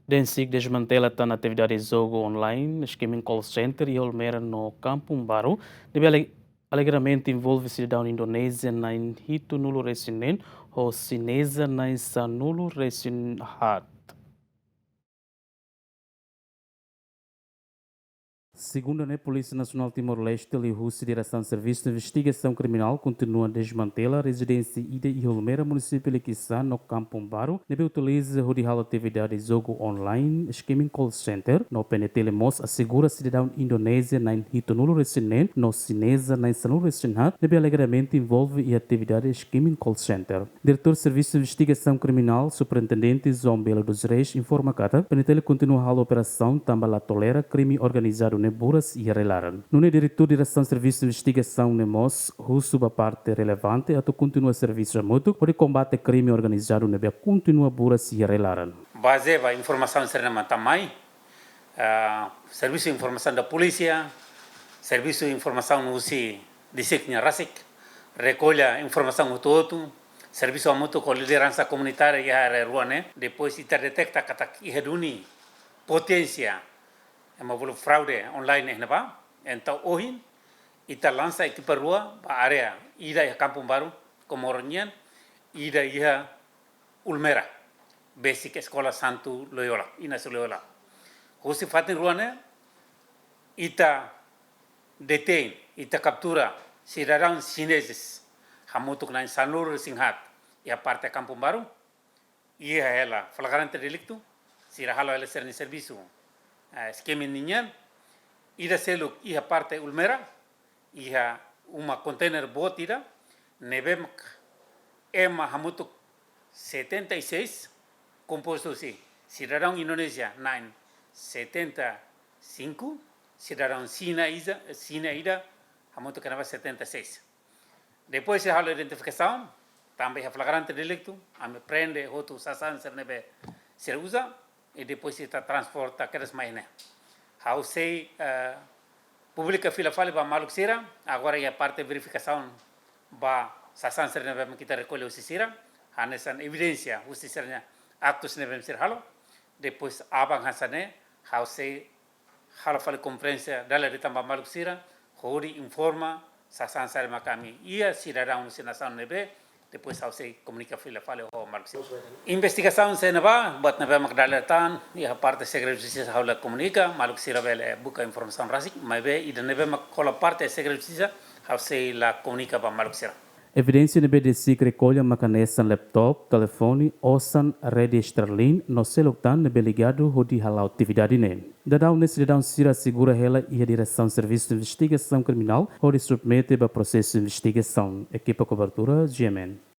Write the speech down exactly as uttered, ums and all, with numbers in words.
DENSIK dezmantela tan atividade jogu online, scamming call center iha Olmera no Kampung Baru, ne'ebé ale-, alegadamente envolve sidadaun Indonézia na'in hitunulu-resin-neen ho xineza na'in sanulu-resin-haat. Segunda ne'e, Polísia Nasionál Timor-Leste liuhusi Diresaun Servisu Investigasaun Kriminál kontinua dezmantela rezidénsia ida iha Olmera, munisípiu Liquiçá, no Kampung Baru, ne'ebé utiliza hodi halo atividade jogu online, scamming call center, no PNTL mós asegura sidadaun Indonézia na'in hitunulu-resin-neen no xineza na'in sanulu-resin-haat, ne'ebé alegadamente envolve iha atividade scamming call center. Diretór Servisu Investigasaun Kriminál, Superintendente João Belo dos Reis, informa katak PNTL kontinua halo operasaun tanba la tolera krime organizadu ne'e buras iha rai-laran. Nune'e Diretór Diresaun Servisu Investigasaun ne'e mós husu ba parte relevante atu kontinua servisu hamutuk hodi kombate krime organizadu ne'ebé kontinua buras iha rai-laran. Bazeia ba informasaun sira-ne'e mak tama mai, ah, servisu informasaun da polísia, servisu informasaun husi distrik nia rasik, rekolla informasaun hotu-hotu, servisu hamutuk ho lideransa komunitária iha área rua ne'e, depois ita deteta katak iha duni poténsia ema bolu fraude online ne'ebá. Entaun ohin ita lansa ekipa rua ba área, ida iha Kampung Baru, Comoro nian, ida iha Olmera, besik Eskola Santu Loyola, Inácio Loyola. Husi fatin rua ne'e, ita detein, ita kaptura sidadaun xinezes hamutuk na'in sanulu-resin-haat iha parte Kampung Baru, iha hela flagrante deliktu, sira halo hela sira-nia servisu, eh, scamming nian, ida seluk iha parte Olmera, iha uma kontainer boot ida, ne'ebé mak ema hamutuk setenta e seis, kompostu husi sidadaun Indonézia na'in setenta e sinku, sidadaun Xina ida, Xina ida, hamutuk ne'ebá setenta e seis. Depois de halo identifikasaun, tanba iha flagrante deliktu, ami prende hotu sasán sira ne'ebé sira uza, i depois ita transporta kedas mai ne'e. Ha'u sei, eh, publika fila fali ba maluk sira, agora iha parte verifikasaun ba sasán sira ne'ebé ita rekolla husi sira, hanesan evidénsia husi sira-nia aktus ne'ebé sira halo, depois aban hanesan ne'e, ha'u sei halo fali konferénsia dala ida tan ba maluk sira, hodi informa sasán sira maka ami iha, sidadaun husi nasaun ne'ebé, depois ha'u sei komunika fila fali ho maluk sira. Investigasaun sei ne'ebá, buat ne'ebé mak dala ida tan, iha parte segredu justisa ha'u la komunika, maluk sira bele buka informasaun rasik, maibé ida ne'ebé mak hola parte segredu justisa, ha'u sei la komunika ba maluk sira. Evidénsia ne'ebé DENSIK rekolla maka hanesan laptop, telefone, osan, rede Starlink, no seluk tan ne'ebé ligadu hodi hala'o atividade ne'e. Daudaun ne'e sidadaun sira asegura hela iha Diresaun Servisu Investigasaun Kriminál hodi submete ba prosesu investigasaun. Ekipa kobertura, GMN.